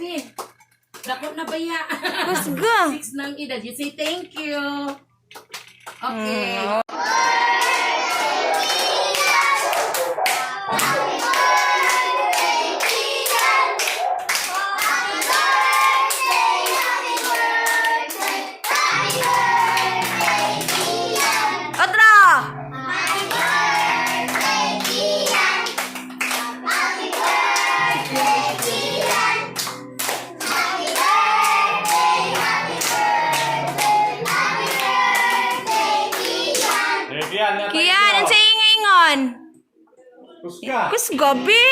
be. Dako na ba ya? Kusga. 6 ng edad. You say thank you. Okay. Otro! Eh, Kian, yata Kian, ikaw. ang sa ingon? Kusga. Kusga, be.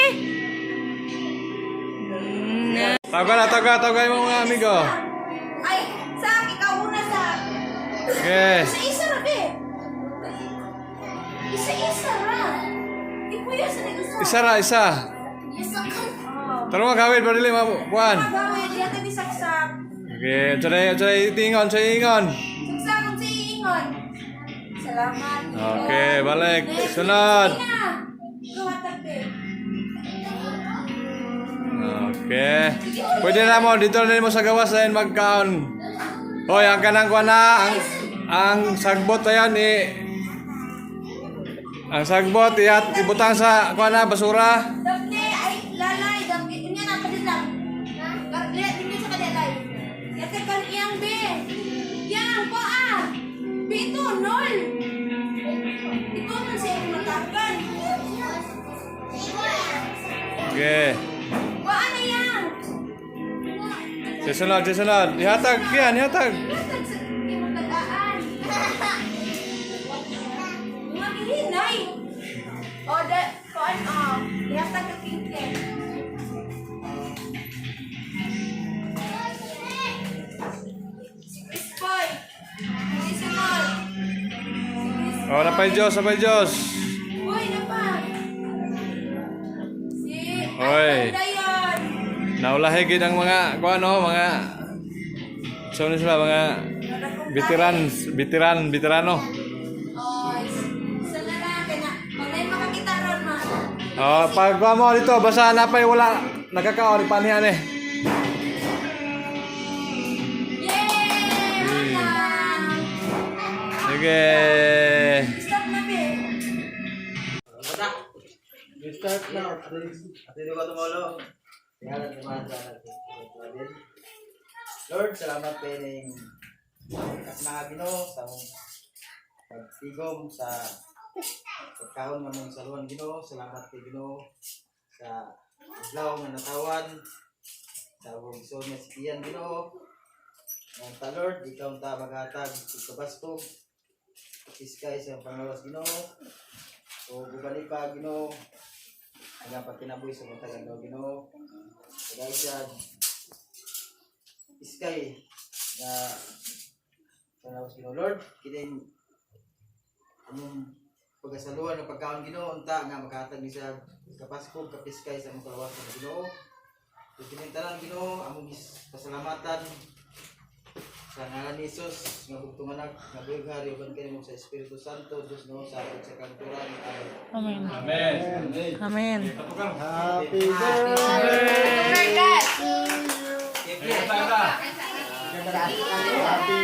Tawagan na, tawagan, tawagan yung mga amigo. Ay, Sak, ikaw una, Sak. Okay. Isa-isa ra, be. Isa-isa ra. Di po yun sa nag-isa. Isa ra, isa. Isa ka. Tara mga kawil, pero dili mabukuan. Gawin, diyan tayo ni Saksak. Okay, tsay, tingon, tsay ingon. Saksak, kung sa iingon. Salamat. Okay, balik. Next, Sunod. sige na. Ikaw hatag, be. Okay. Pwede na mo, dito na mo sa gawas dahil magkaon. Hoy, ang kanang kuan na, ang sagbot ayan eh. Ang sagbot, iyat, ibutang sa kuan na, basura. Daphne, ay, lalay, Daphne, unya na, kadit lang. Dili, dili sa kadilay. Yate kan iyang be. Yang, po ah. Be, ito, nol. Ito nun sa iyong matagan. Okay. Wa na yang. Sa sunod, sa sunod. Ihatag, yan, ihatag. Matag sa iyong tagaan. Mga gihinay. O, da, kuan, o. Ihatag ka kingke. Si Chris Boy. Si Sunod. Si Chris Oh, napay Diyos, napay Diyos. Boy, na pa. Si Oy. Ay, Dayon. Naulahi gid ang mga kuan oh, mga so ni sila mga veteran, veteran, veterano. Oy, isa na lang. Kaya na, pag na makakita ron, ma. Oh, pag kuan mo dito basta napay wala nakakaon ipanihan eh. Yay! Hana! Sige. Stop na, be. Start na. Ate, di ba tumulong? Lord, salamat pining kasna Ginoo sa mong pagtigom sa pagkaon nga mong saluhan Ginoo. Salamat kay Ginoo sa adlaw nga natawan sa among isuon nga sikiyan Ginoo. Nga ta Lord, ikaw ta maghatag ug kabaskog. Iskay sa pangawas Ginoo. O gubali pa Ginoo ang pagkinabuhi sa mga taga Ginoo. Dahil sa iskay na panawas Ginoo Lord, kining among pagasaluhan ng pagkaon Ginoo unta nga makahatag ni sa kapaskog kapiskay sa among kalawasan Ginoo. Ug kining tanan Ginoo among pasalamatan sa ngalan ni Jesus nga bugtong anak nga buhig hari uban kanimo sa Espiritu Santo Dios no sa atong sa kanturan. Amen. Amen. Amen. Happy birthday. Happy